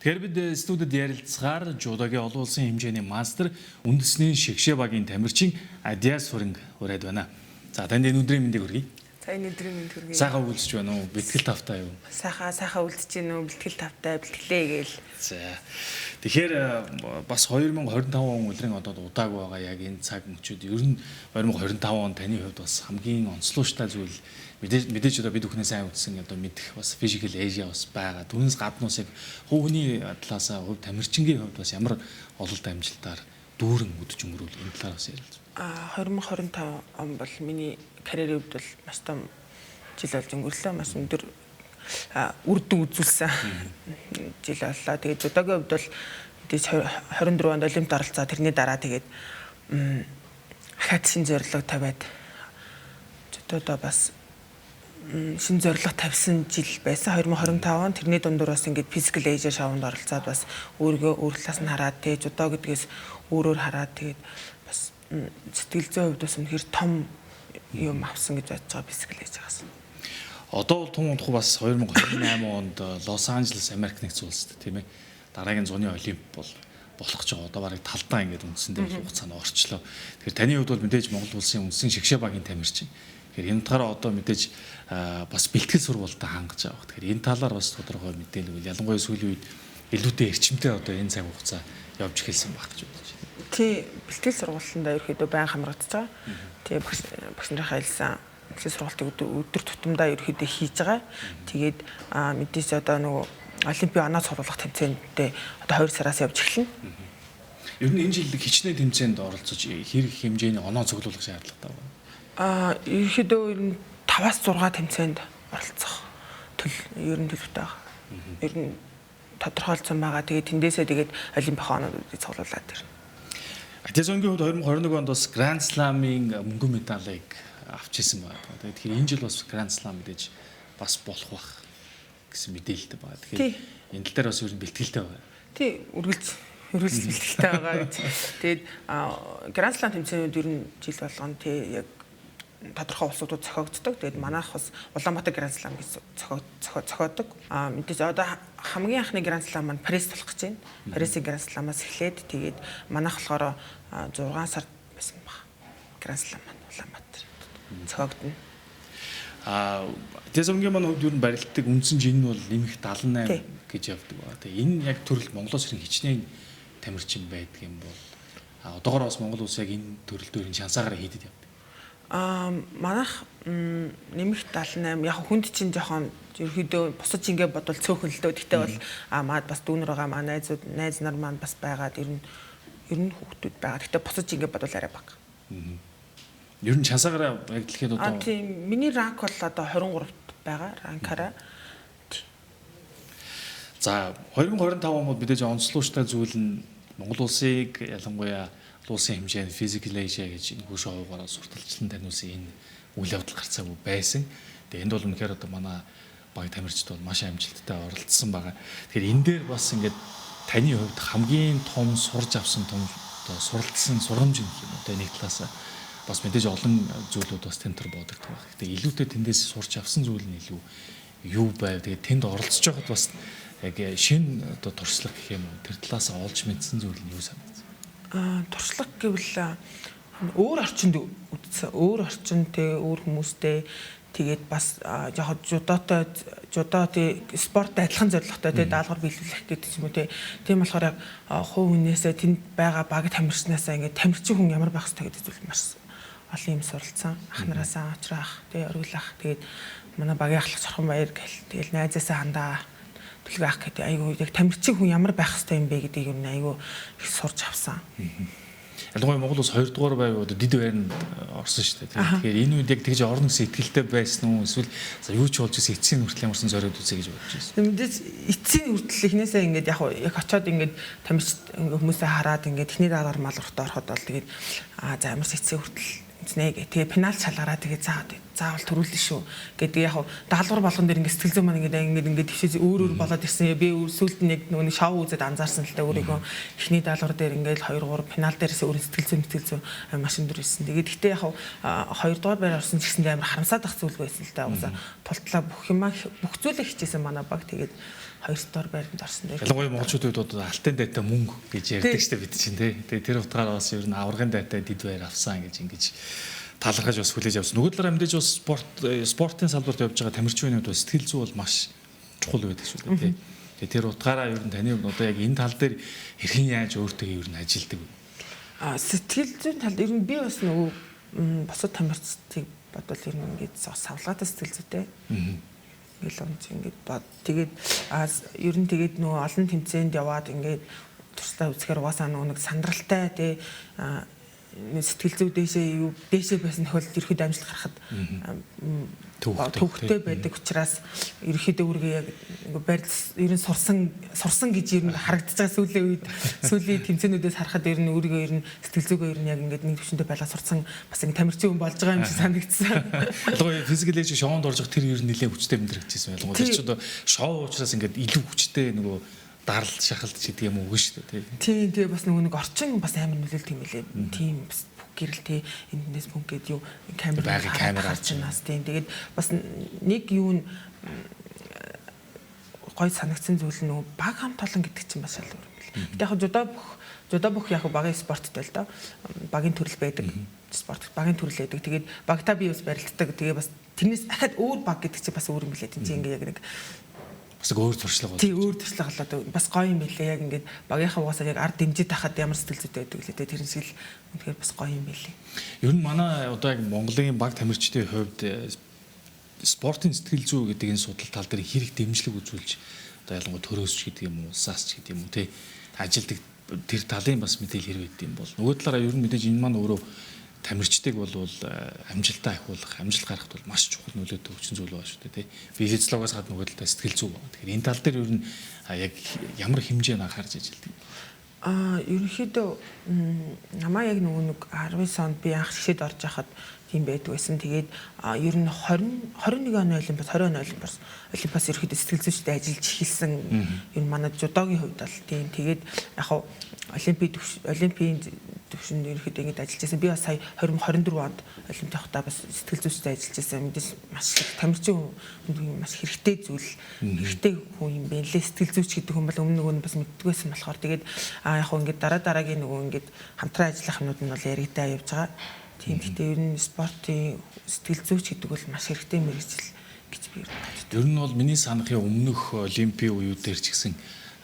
Тэгэхээр бид студид ярилцгаар жудогийн олон улсын хэмжээний мастер, үндэсний шигшээ багийн тамирчин Адиа Сүрэнг ураад байна. За, танд энэ өдрийн мэндийг хүргэе. За, энэ өдрийн мэнд хүргэе. Сайхан үлдэж байна уу? Бэлтгэл тавтай юу? Сайхан үлдэж гин үү? Бэлтгэл тавтай, бэлтгэлээ гээл. За. Тэгэхээр бас 2025 он улирын одод удаагүй байгаа, яг энэ цаг мөчид ер нь 2025 он таны хувьд бас хамгийн онцлогтой зүйл мэдээж одоо бид бүхнээ сайн үзсэн, одоо мэдэх бас Physical Asia бас байгаа. Түүнээс гадна бас яг хувь хүний талаасаа, хувь тамирчингийн хувьд бас ямар ололт амжилтаар дүүрэн үдэж өнгөрүүл, энэ талаар бас ярилцсан. 2025 он бол миний карьерийн хувьд бол маш том жил болж өнгөрлөө. Маш өндөр үр дүн үзүүлсэн жил боллоо. Тэгээд жудогийн хувьд бол мэдээж 24 онд Олимпиад оролцоо, тэрний дараа тэгээд ахаад шинэ зорилго тавиад жудодоо бас шинэ зорилго тавьсан жил байсан. 2025 он тэрний дундуур бас ингээд Physical Asia шоунд оролцоод, бас өөрийгөө өөр талаас нь хараад, тэгээ жудо гэдгээс өөрөөр хараад, тэгээд бас сэтгэл зүйн хувьд бас үнэхээр том юм авсан гэж бодож байгаа Physical Asia-гаас. Одоо бол тун удахгүй бас 2028 онд Лос Анжелес, Америк нэгдсэн улсад, тийм ээ. Дараагийн зуны Олимп бол болох гэж байгаа. Одоо бараг талдаа ингээд үндсэндээ хугацаанд орчлоо. Тэгэхээр таны хувьд бол мэдээж Монгол улсын үндсэн шигшээ багийн тамирчин. Тэгэхээр энэ талаараа одоо мэдээж бас бэлтгэл сургуультай хангаж байгаа. Тэгэхээр энэ талаар бас тодорхой мэдээлэл, ялангуяа сүүлийн үед илүүтэй эрчимтэй одоо энэ цаг хугацаа явж эхэлсэн байх гэж бодож байна. Тий, бэлтгэл сургуулиндаа ерөөхдөө байн хамрагдаж байгаа. Тий, багш нарынхаа хэлсэн бэлтгэл сургалтыг өдөр тутамдаа ерөөхдөө хийж байгаа. Тэгээд мэдээж одоо нөгөө Олимпийн оноо цуглуулах тэмцээндээ одоо 2 сараас явж эхэлнэ. Ер нь энэ жил хичнээн тэмцээнд оролцож, хэр их хэмжээний оноо цуглуулах шаардлагатай байна? Ерөнхийдөө ер нь 5-аас 6 тэмцээнд оролцох төл ер нь төлөвтэй байгаа. Ер нь тодорхойлцсон байгаа. Тэгээд тэндээсээ тэгээд Олимпийн оноодыг цуглуулад ирнэ. Адиа Сүрэнгийн хувьд 2021 онд бас Grand Slam-ын мөнгөн медалийг авч ирсэн байна. Тэгэхээр энэ жил бас Grand Slam мэдээж бас болох байх гэсэн мэдээлэлтэй байна. Тэгэхээр энэ тал дээр бас ер нь бэлтгэлтэй байна. Тий, үргэлж бэлтгэлтэй байгаа гэж. Тэгээд Grand Slam тэмцээнүүд ер нь жил болгоно, тий, яг тодорхой улсуудад зохиогддог. Тэгээд манайх бас Улаанбаатар Grand Slam гэж зохиодог. Мэдээж одоо хамгийн анхны Grand Slam маань Парис болох гэж байна. Парисын Grand Slam-аас эхлээд, тэгээд манайх болохоор 6 сард байсан баг. Grand Slam маань Улаанбаатар зохиогдно. Адиа Сүрэнгийн маань хувьд ер нь барилддаг үндсэн жин нь бол нэмэх 78 гэж явдаг ба. Тэгээ энэ яг төрөл Монголоос ирэн хичнээн тамирчин байдаг юм бол, одоогоор бас Монгол улс яг энэ төрөл дээр энэ шансаагаараа хийдэд явдаг? Манайх нэмэх 78, яг хүнд чинь жоохон ерөөдөө бусаж ингээ бодвол цөөхөн л дөө. Гэхдээ бол маад бас дүүнер байгаа, маа найзууд, найз нар маань бас байгаад ер нь хүүхдүүд байгаа. Гэхдээ бусаж ингээ бодвол арай бага. Ер нь шансаагаараа яг дэлхийд одоо Тийм, миний rank бол одоо 23-т байгаа rank аараа. За, 2025 он бол мэдээж онцлогтой зүйл нь Монгол улсыг ялангуяа улсын хэмжээнд Physical Asia гэж энэ хүү шоугаараа сурталчлан таниулсан энэ үйл явдал гарцаагүй байсан. Тэгээ энд бол үнэхээр одоо манай баг тамирчид бол маш амжилттай оролцсон байгаа. Тэгэхээр энэ дээр бас ингээд таны хувьд хамгийн том сурж авсан, том одоо суралцсан сургамж гэх юм уу, тэ, нэг талаас бас мэдээж олон зүйлүүд бас тэн төр бодогдох байх. Гэтэ илүүтэй тэндээс сурч авсан зүйл нь илүү юу байв? Тэгээд тэнд оролцож байхад бас яг шинэ одоо туршлага гэх юм уу, тэр талаас олж мэдсэн зүйл нь юу санагдсан? Туршлага гэвэл өөр орчинд үдсэн, өөр орчинтэй, өөр хүмүүстэй, тэгээд бас яг жудотой, жудо, тий, спорттой адилхан зорилготой, тий, даалгавар биелүүлэх гэдэг ч юм уу, тий. Тийм болохоор яг хувь хүнээсээ, тэнд байгаа баг тамирчнаасаа ингээд тамирчин хүн ямар байх ёстой гэдэг зүйл маш олон юм суралцсан. Ах нараасаа, очроо ах, тий, оргил ах, тэгээд манай багийн ахлах Чорхон Баяр гэл, тэгэл найзаасаа хандаа түлхүү ах гэдэг, айгуу яг тамирчин хүн ямар байх ёстой юм бэ гэдгийг ер нь айгуу их сурч авсан. Ялангуяа Монгол улс 2 дугаар байв, одоо дэд байранд орсон шүү дээ. Тэгэхээр энэ үед яг тэгж орно гэсэн итгэлтэй байсан уу? Эсвэл за, юу ч болж ирсэн, эцсийн хүртэл ямарсан зориод үзье гэж бодож байсан? Мэдээж эцсийн хүртэл эхнээсээ ингээд яг очиод ингээд тамирчид ингээд хүмүүсээ хараад, ингээд эхний даалгавар малгууртаа ороход бол тэгээд за, ямарч эцсийн хүртэл үзнэ гэ. Тэгээ финал шалгараа, тэгээ заавал төрүүлнэ шүү гэдэг, яг даалгавар болгон дээр ингээд сэтгэл зүйн маань ингээд твшиж өөр өөр болоод ирсэн. Би сүүлд нь яг нөгөө нэг шоу үзээд анзаарсан л да, өөрийгөө эхний даалгавар дээр ингээд 2 3 финал дээрээс өөр сэтгэл зүйн маш өндөр ирсэн. Тэгээд гэхдээ яг 2 дугаар байр орсон ч гэсэндээ амар харамсаад ах зүйл байсан л да. Угаасаа тултлаа бүх юмаа, бүх зүйлээ хичээсэн манай баг. Тэгээд 2 дугаар байранд орсон дээр. Ялангуяа монголчуудын хувьд одоо алтын дайтай мөнгө гэж ярьдаг штэ бид чинь тий. Тэгээ тэр утгаараа бас ер нь аваргын дайтай дэд байр авсан гэж ингэж талархаж бас хүлээж авсан. Нөгөө талаараа мэдээж бас спортын салбарт явж байгаа тамирчин хувьд сэтгэл зүй бол маш чухал байдаг шүү дээ тий. Тэгээ тэр утгаараа ер нь таны хувьд одоо яг энэ тал дээр хэрхэн яаж өөртөө ер нь ажилдаг вэ? Сэтгэл зүйн талд ер нь би бас нөгөө бусад тамирчдыг бодвол ер нь ингээд савлгаатай сэтгэл зүйтэй. Ингээл унц ингээд бод. Тэгээд ер нь тэгээд нөгөө олон тэмцээнд яваад ингээд туршлага үзэхээр угаасаа нөгөө нэг сандралтай тий сэтгэл зүй дээшээ юу дээшээ байсан тохиолдолд ерөөхдөө амжилт гаргахад төвхтэй байдаг учраас ерөөхдөө өөрийгөө яг барьд ер нь сурсан гэж ер нь харагдаж байгаа сүүлийн үед сүүлийн тэмцээнүүдээс харахад ер нь өөрийгөө ер нь сэтгэл зүгөө ер нь яг ингээд нэг төвшөндөө байлгаа сурсан бас ингээд тамирчин хүн болж байгаа юм шиг санагдсан. Ялангуяа Physical Asia шоунд орж тэр ер нь нэлээд хүчтэй мэдрэгдчихсэн. Ялангуяа тэр чинь одоо шоу учраас ингээд илүү хүчтэй нөгөө дарал шахалт ч гэдэг юм уу шүү дээ тий. Тийм тэгээ бас нөгөө нэг орчин бас амар нөлөөлдөг юм билээ. Тийм бас гэрэл тий эндээс бүнк гээд юу камер камер орчноос тийм тэгээд бас нэг юу н гой санагдсан зүйл нь нөгөө баг хамт олон гэдэг чинь бас шал өөр юм билээ. Гэтэ яг жудо бүх яг багийн спорттой л доо. Багийн төрөл байдаг. Спорт багийн төрөл байдаг. Тэгээд багтаа би бас барилддаг. Тэгээ бас тэрнээс дахиад өөр баг гэдэг чинь бас өөр юм билээ. Тин чинь ингээ яг нэг бас өөр туршлага бол. Тий, өөр туршлага болоод бас гоё юм билээ. Яг ингээд багийнхаа угаасаа яг ард дэмжиж тахад ямар сэтгэл зүйтэй байдаг лээ. Тэр шиг л үнэхээр бас гоё юм билээ. Ер нь манай одоо яг Монголын баг тамирчдын хувьд спортын сэтгэл зүй гэдэг энэ судал тал дээр хэрэг дэмжлэг үзүүлж одоо ялангуяа төрөөсч гэдэг юм уу, улсаас ч гэдэг юм уу тий ажилдаг тэр талын бас мэдээлэл хэрэг өгд юм бол нөгөө талаараа ер нь мэдээж энэ маань өөрөө тамирчдыг бол амжилтаа ахиулах, амжилт гаргахад бол маш чухал нөлөөтэй хүчин зүйл байгаа шүү дээ тий. Физиологоос гадна нөгөө талдаа сэтгэл зүй байна. Тэгэхээр энэ тал дээр ер нь яг ямар хэмжээнд анхаарч ажилладаг юм? Ерөнхийдөө намаа яг нөгөө нэг 19 онд би анх шишээд орж яхад тийм байдаг байсан. Тэгээд ер нь 20 21 оны Олимпиас 20 оны Олимпиас ерөнхийдөө сэтгэл зүйчтэй ажиллаж эхэлсэн. Ер нь манай жудогийн хувьд бол тийм. Тэгээд яг хав Олимпийн төвшөнд ерөнхийдөө ингэж ажиллаж байсан. Би бас сая 2024 онд Олимпиад явахдаа бас сэтгэл зүйчтэй ажиллаж байсан. Мэдээж маш их тамирчин хүн маш хэрэгтэй зүйл, хэрэгтэй хүн юм байна лээ. Сэтгэл зүйч гэдэг хүн бол өмнө нөгөө нь бас мэддэг байсан болохоор тэгээд яг хөө ингэж дараа дараагийн нөгөө ингэж хамтран ажиллах юмнууд нь бол яригдаа явж байгаа. Тийм. Гэхдээ ер нь спортын сэтгэл зүйч гэдэг бол маш хэрэгтэй мэргэжил гэж би ер нь боддог. Ер нь бол миний санахын өмнөх Олимпийн үеүүдээр ч гэсэн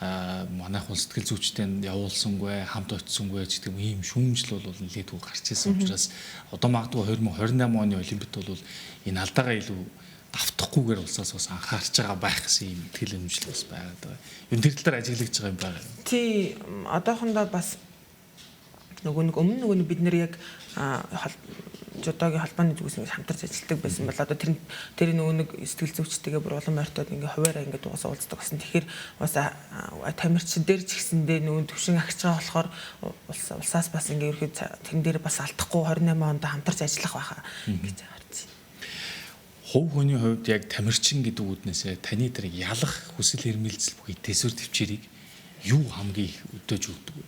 манайх бол сэтгэл зүйчтэй явуулсангүй, хамт очисонгүй ч гэдэг юм ийм шүүмжил бол нэлээдгүй гарч ирсэн учраас одоо магадгүй 2028 оны Олимпиад бол энэ алдаагаа илүү давтахгүйгээр улсаас бас анхаарч байгаа байх гэсэн ийм итгэл үнэмшил бас байгаад байгаа. Ер нь тэр тал дээр ажиглагдж байгаа юм байна. Тий, одоохондоо бас нөгөө нэг өмнө нөгөө бид нэр яг жудогийн холбооны зүгээс ингэж хамтарч ажилладаг байсан бол одоо тэр нөгөө нэг сэтгэл зүйчтэйгээ бүр улам ойртоод ингээ хуваараа ингээ угаасаа уулздаг гэсэн. Тэгэхээр бас тамирчин дээр ч гэсэндээ нөгөө төвшин агч байгаа болохоор улсаас бас ингээ ерөөхдөө тэрэн дээр бас алдахгүй 28 онд хамтарч ажиллах байхаа гэж харж байна. Хувь хүний хувьд яг тамирчин гэдэг үднээсээ таны тэр ялах хүсэл эрмэлзэл бүхий төсвөр төвчээрийг юу хамгийн их өдөөж өгдөг вэ?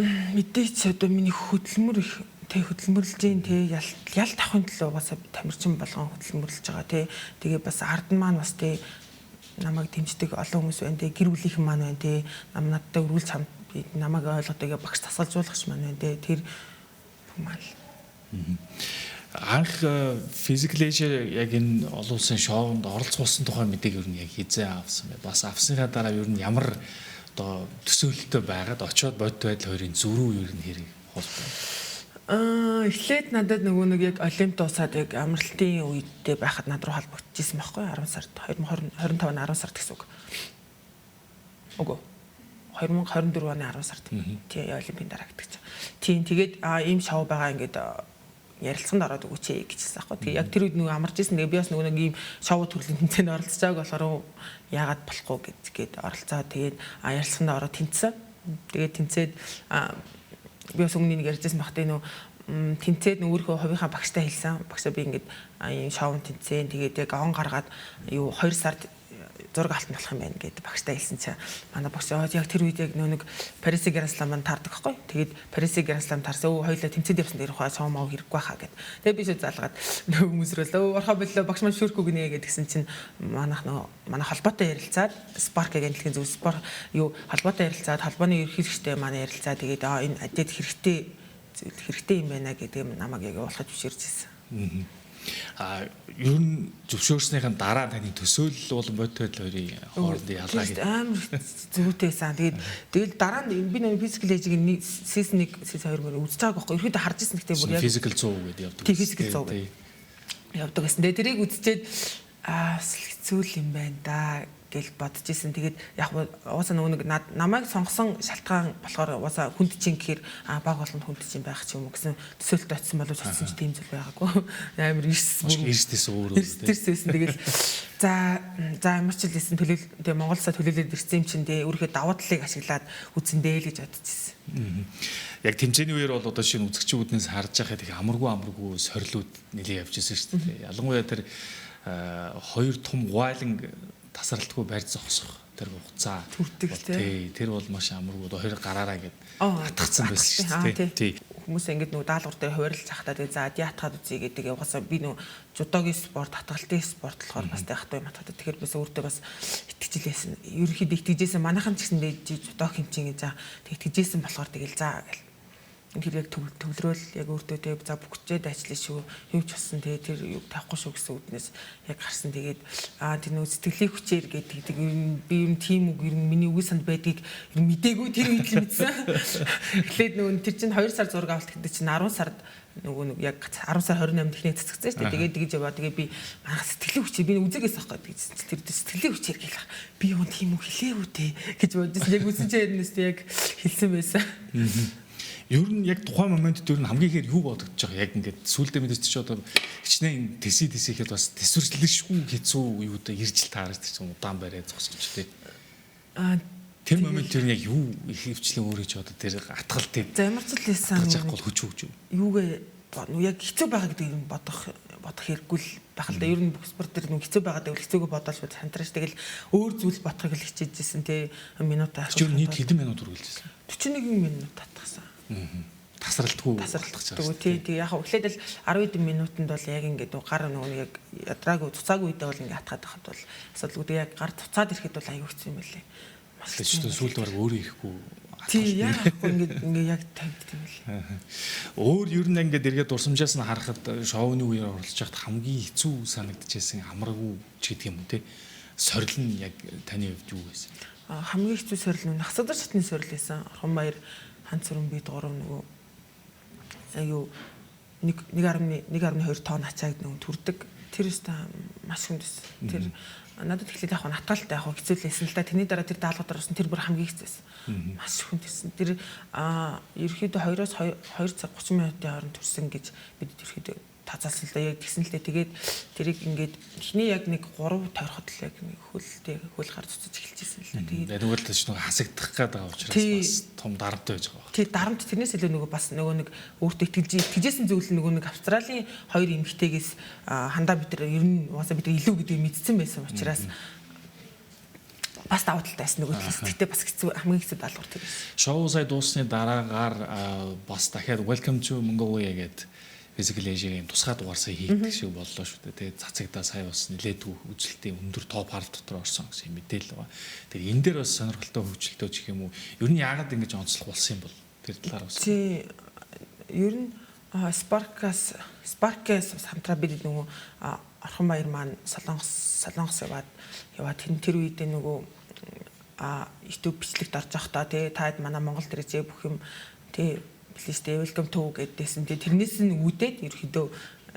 Мэдээч одоо миний хөдөлмөр их тэ хөдөлмөрлж гин тэ ялт авахын төлөө угаасаа тамирчин болгон хөдөлмөрлж байгаа тэ. Тэгээ бас ард нь маань бас тэ намайг дэмждэг олон хүмүүс байна тэ. Гэр бүлийнхэн маань байна тэ. Нам надтай өргөлж хамт намайг ойлгодог багш тасгалжуулагч маань байна тэ. Тэр маань л. Анх Physical Asia яг энэ олон улсын шоунд оролцуулсан тухай мэдээг ер нь яг хизээ авсан бай. Бас авсныхаа дараа ер нь ямар одоо төсөөлөлтөй байгаад очиод бодит байдал хоёрын зөрүү ер нь хэрэг холбоо. Эхлээд надад нөгөө нэг яг Олимп дуусаад яг амралтын үедээ байхад над руу холбогдчихсэн байхгүй 10 сард 2025 оны 10 сард гэсэн үг. Үгүй 2024 оны 10 сард. Тий, Олимпийн дараа гэдэг чинь. Тийм, тэгээд ийм шоу байгаа ингээд ярилцсанд ороод өгөөч гэжсэн аахгүй. Тэгээ яг тэр үед нөгөө амарч исэн. Тэгээ би бас нөгөө нэг ийм шоу төрлийн тэмцээнд оролцож байгааг болохоор яагаад болохгүй гээд оролцоо. Тэгээд ярилцсанд ороод тэнцсэн. Тэгээд тэнцээд би бас өмнө нэг ярьжсэн баг тэ нөгөө тэнцээд өөрийнхөө хувийнхаа багштай хэлсэн. Багшаа би ингээд ийм шоунд тэнцэн. Тэгээд яг он гаргаад юу 2 сард зураг алтан болох юм байна гэд багштай хэлсэн чинь манай багш яг тэр үед яг нөө нэг Парисын Гранд Слам маань таардаг байхгүй. Тэгээд Парисын Гранд Слам таарсан. Өө хоёлаа тэмцээнд явсан дээр хаа шоу маа хэрэггүй хаа гэд. Тэгээд би шууд залгаад нөө хүмүүс рүү өө орхоо боллоо багш маань шүүрхгүй гинэ гэдгсэн чинь манайх нөө манай холбоотой ярилцаад Spark агентлагийн зөв спорт юу холбоотой ярилцаад холбооны ерөнхийлөгчтэй манай ярилцаа тэгээд энэ адед хэрэгтэй юм байна гэдэг юм намайг яг явуулахад зөвшөөрч ирсэн. А ер нь зөвшөөрснийхэн дараа таны төсөөлөл болон бодит байдал хоёрын хоорондын ялгаа гэдэг амар зүйтэйсэн. Тэгээд тэгэл дараа нь би нэг Physical Age-ийн season 1, season 2 мөр үзэж байгааг байхгүй. Ерөөдөө харж ирсэн гэхдээ бүр яг Physical 100 гэдэг явдаг. Тийм Physical 100 явдаг гэсэн. Тэгээд тэрийг үзчихэд аа хэцүү л юм байна да гэл бодож исэн. Тэгээд яг угаасаа нөгөө нэг намайг сонгосон шалтгаан болохоор угаасаа хүнд чин гэхээр баг болгонд хүнд чин байх ч юм уу гэсэн төсөөлөлт очсон боловч очсон ч тийм зүйл байгаагүй. Амар эрс эрсдэс өөр өөр тийм. Эрсдэс тэгэл за ямар ч л хэлсэн төлөөл тэгээ Монголсаа төлөөлөд ирсэн юм чинь тэгээ өөрийнхөө давуу талыг ашиглаад үзэн дээ л гэж бодож исэн. Яг тэмцээний үеэр бол одоо шинэ үзэгчүүднээс харж байхад их амаргүй сорилууд нэлээд явж исэн шүү дээ. Ялангуяа тэр хоёр том гуайлан тасралтгүй барьж зогсох тэр хугацаа төрдөг тий. Тэр бол маш амаргүй хоёр гараараа гээд атгцсан байсан шүү дээ тий. Хүмүүс ингээд нөгөө даалгавар дээр хуваарлаж захтаа тэгээ за яатгаад үзье гэдэг угаасаа би нөгөө жудогийн спорт, хатгалтын спорт болохоор бас тэхтэй юм хатгаад. Тэгэхээр бас өөртөө бас итгэжлээсэн. Ерөнхийдөө итгэжсэн. Манайхан ч гэсэн жудо хэмжин гэж тэг итгэжсэн болохоор тэгэл за гэл. Тэр яг төвлөрөөл яг өөртөө тэг за бүгчээд ажиллана шүү. Юу ч болсон тэгээ тэр юу тавихгүй шүү гэсэн үднээс яг гарсан. Тэгээд тэр нөгөө сэтгэлийн хүчээр гэдэг ер нь би ер нь тийм үг ер нь миний үгүй санд байдгийг ер нь мдээгүй тэр үед л мэдсэн. Эхлээд нөгөө тэр чинь 2 сар зураг авалт гэдэг чинь 10 сард нөгөө нэг яг 10 сар 28-нд эхний цэцгцэн шүү дээ. Тэгээд тэгж яваа. Тэгээ би манайх сэтгэлийн хүчээр би үзэгээс авах гэдэг чинь тэр сэтгэлийн хүчээр гэлэх. Би юу тийм үг хэлээгүй те гэж бодсон. Яг үсэн чинь ярнээс яг хэлсэн байсан. Ер нь яг тухайн момент дээр нь хамгийн ихээр юу бодогдож байгаа? Яг ингээд сүулдэ мэдээж чи одоо хичнээн тэсий тэсийхэд бас төсвөрлөшгүй хэцүү юудаа ирж л таарч чинь удаан бариад зогсож тий. Тэр момент тэр нь яг юу их хөвчлэн өөрөө ч одоо тэр атгал тий. За ямар ч л хэлсэн. Атгаж яахгүй хүч өгч юу? Юугээ яг хэцүү байгаа гэдэг юм бодох хэрэггүй л байх л да. Ер нь бүх спорт дээр нүг хэцүү байгаа гэвэл хэцүүгээ бодоол шууд хантраш. Тэгэл өөр зүйл бодохыг л хичээжсэн тий. Минут аа. Тэр нийт хэдэн минут үргэлжилсэн? 41 минут татгсан. Тасралтгүй тасралтгүй тий. Тэг яг эхлээд л 10 хэдэн минутанд бол яг ингээд гар нөгөө яг ядраагүй цуцаагүй үедээ бол ингээд атгаад байхад бол асуудалгүй. Тэг яг гар цуцаад ирэхэд бол аюу хэцүү юм байлээ. Маш хэцүү. Сүүлд баг өөрөө ирэхгүй. Тий яг ингээд яг тавьд юм байлээ. Өөр ер нь ингээд эргээд дурсамжаас нь харахад шоуны үеэр оролцож байхад хамгийн хэцүү санагдчихсэн амаргүй ч гэдэг юм уу тий. Сорил нь яг таны хувьд юу байсан? Хамгийн хэцүү сорил нь хасадар шатны сорил байсан. Орхон баяр хан цүрэн бид гурав нөгөө юу 1.1.2 тонн ачааг нөгөө төрдөг. Тэр өстө маш хүнд байсан. Тэр надад эхлээд яг натгалтай яг хэцүү л байсан л да. Тэрний дараа тэр даалгавар орсон тэр бүр хамгийн хэцүү байсан. Маш хүнд байсан. Тэр ерөөхдөө 2-оос 2 цаг 30 минутын хооронд төрсөн гэж бид ерөөхдөө тооцоолсон л да. Яг тэгсэн л дээ. Тэгээд тэрийг ингээд эхний яг нэг 3 тойроход л яг нэг хөлтэй хөл гар цуцаж эхэлчихсэн л да. Тэгээд нөгөө л тийч нөгөө хасагдах гээд байгаа учраас бас том дарамт байж байгаа баг. Тий дарамт тэрнээс илүү нөгөө бас нөгөө нэг өөртөө итгэжсэн зүйл нь нөгөө нэг Австралийн хоёр эмэгтэйгээс хандаа бид нар ер нь угаасаа бид нар илүү гэдгийг мэдсэн байсан учраас бас давуу талтай байсан нөгөө талаас. Гэтэ бас хэцүү хамгийн хэцүү даалгавар тэр байсан. Шоу сая дууссаны дараагаар бас дахиад Welcome to Mongolia гэдэг Physical Asia-гийн тусгай дугаар сая хийгдэх шиг боллоо шүү дээ. Тэгээд цацагдаа сая бас нэлээдгүй үзэлтийн өндөр топ 10 дотор орсон гэсэн мэдээлэл байгаа. Тэгээд энэ дээр бас сонирхолтой хөгжилтөө ч гэх юм уу. Ер нь яагаад ингэж онцлог болсон юм бол тэр талаар бас. Тий. Ер нь Spark-аас хамтраа бид нөгөө Орхон баяр маань Солонгос яваад тэр үедээ нөгөө YouTube бичлэгт орж явахдаа тий таад манай Монгол дээрээ бүх юм тий плейстэй welcome to гэдээсэн. Тэгээ тэрнээс нь үүдээд ерөөхдөө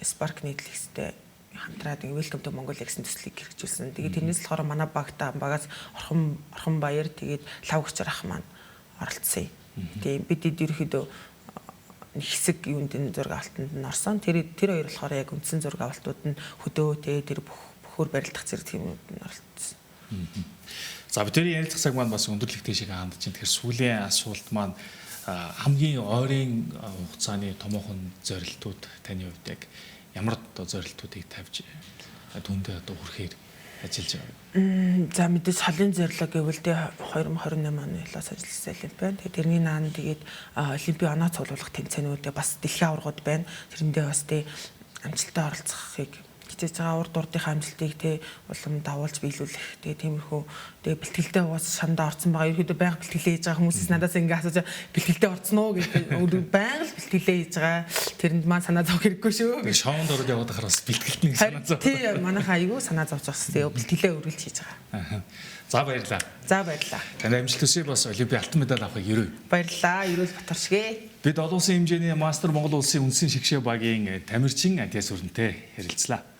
Spark нийтлэгстэй хамтраад welcome to Mongolia гэсэн төслийг хэрэгжүүлсэн. Тэгээ тэрнээс болохоор манай багтаа багаас Орхон баяр тэгээд Лавгчар ах маань оролцсон юм. Тэгээ бид ерөөхдөө нэг хэсэг юунд нь зураг авалтанд нь орсон. Тэр хоёр болохоор яг үндсэн зураг авалтууд нь хөдөө тэгээ тэр бөхөр барилдах зэрэг тиймүүд нь оролцсон. За бидний ярилцах цаг маань бас өндөрлөгтэй шиг хандж байна. Тэгэхээр сүүлийн асуулт маань хамгийн ойрын хугацааны томоохон зорилтууд таны хувьд яг ямар одоо зорилтуудыг тавьж түүндээ одоо хүрэхээр ажиллаж байгаа? За, мэдээж холын зорилго гэвэл 2028 оны Лос Анжелес Олимп байна. Тэгээд тэрний наан тэгээд Олимпийн оноо цуглуулах тэмцээнүүдээ бас дэлхийн аваргууд байна. Тэрэндээ бас амжилттай оролцохыг хичээж байгаа, урд урдынхаа амжилтыг улам давуулж биелүүлэх. Тэгээ тиймэрхүү, тэгээ бэлтгэлдээ угаас шандаа орцсон байгаа. Ерөөдөө байнга бэлтгэлээ хийж байгаа хүмүүсээс надаас ингээ асууж, бэлтгэлдээ орцсон уу гэдэг, байнга л бэлтгэлээ хийж байгаа. Тэрэнд маань санаа зовх хэрэггүй шүү гэж. Шоунд ороод яваад байхаар бас бэлтгэлт нэг санаа зов. Тий, манайхаа айгүй санаа зовж байгаа. Тэгээ бэлтгэлээ үргэлж хийж байгаа. За, баярлалаа. За, баярлалаа. Таны амжилт хүсье, бас Олимпийн алтан медаль авахыг ерөөе. Баярлалаа. Ерөөл Батар шигээ. Бид олон улсын хэмжээний мастер, Монгол улсын үндсэн шигшээ багийн тамирчин Адиас Өрнөтэй ярилцлаа.